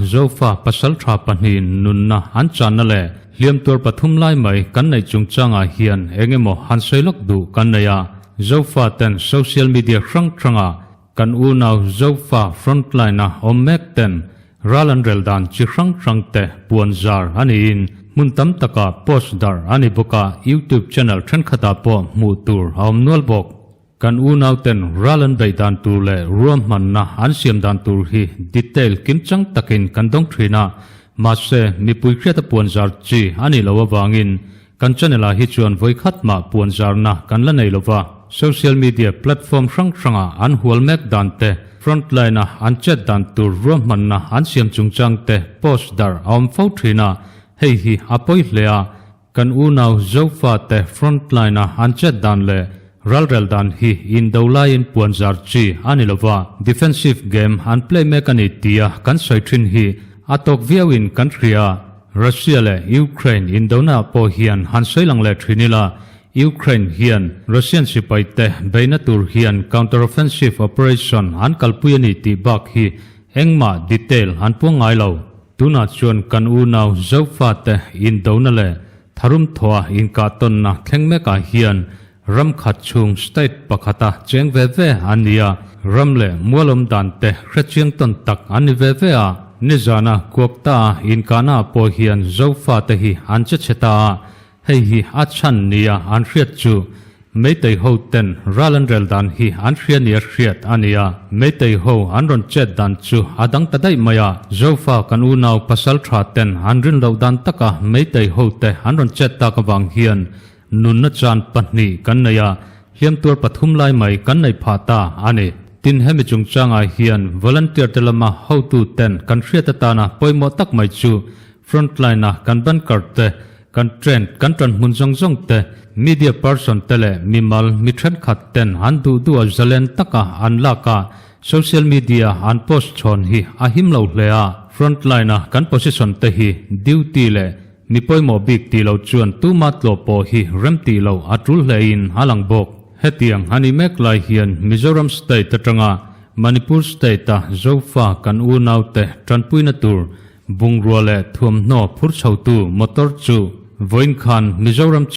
Zofa pasaltha pahnihin nunna an channa leh hliam tuar pathum lai mai kan neih chungchangah hian eng emaw han sawi lawk duh kan nei a. Zofa ten social media hrang hranga kan unau Zofa frontline-a awm mek ten ral an rel dan chi hrang hrang te puan zar a niin hmun tam takah post darh a ni bawk a, YouTube channel thenkhatah pawh hmuh tur a awm nual bawk. Kan unauten ral an beih dan tur leh ruahmanna an siam dan tur hi detail kimchang takin kan dawng thin a, mahse mipui hriata puanzar chi a nih loh avangin kan channel ah hi chuan vawikhat mah puanzarna kan la nei lova. Social media platform hrang hranga an hual mek dan te, frontline a an chet dan tur ruahmanna an siam chungchang te post darh a awm fo thin a, hei hi a pawi hle a. Kan unau Zofate frontline a an chet dan leh ralrel dan hi indo laiin puanzar chi a ni lova, defensive game an play mek a ni tia kan sawi thin hi a tawk viauin kan hria. Russia leh Ukraine indona ah pawh hian han sawi lang leh thin ila, Ukraine hian Russian sipai te beihna tur hian counter-offensive operation an kalpui a ni tih bak hi engmah detail an puang ngai lo. Tunah chuan kan unau Zofate indona leh tharum thawha inkahtawnna thleng mekah hian ram khat chhung state pakhata cheng ve ve an ni a, ram leh mualawm dan te hrechiang tawn tak an ni ve ve a. Nizana Kuakta inkahnaah pawh hian Zofate hi an che chhe ta a, Hei hi a chhan nia an hriat chu Meitei ho ten ral an rel dan hi an hria nia hriat a nia. Meitei ho an rawn chet dan chu a dang ta daih mai a. Zofa kan unau pasal tha ten an rin loh dan taka Meitei ho te an rawn chet tak avang hian nunna chan pahnih kan nei a, hliam tuar pathum lai mai kan nei phah ta a ni. Tin hemi chungchangah hian volunteer te lama hotu ten kan hriat atana pawimawh tak mai chu frontline a kan bunker te Kan trend, kan tan hmun zawng zawng te, media person te leh mimal mi thenkhat ten an duh duh a zalen taka an lak a, social media an post chhawn hi a him lo hle a. Frontline a kan position te hi duty leh mi pawimawh bik tih lo chuan tuma tlawh pawh hi rem tih loh a tul hle in a lang bawk. Hetiang a ni mek lai hian Mizoram state atanga Manipur state a Zofa kan unaute tanpuina tur Bungrua leh thuamhnaw phur chhotu motor chu vawiin khan Mizoram.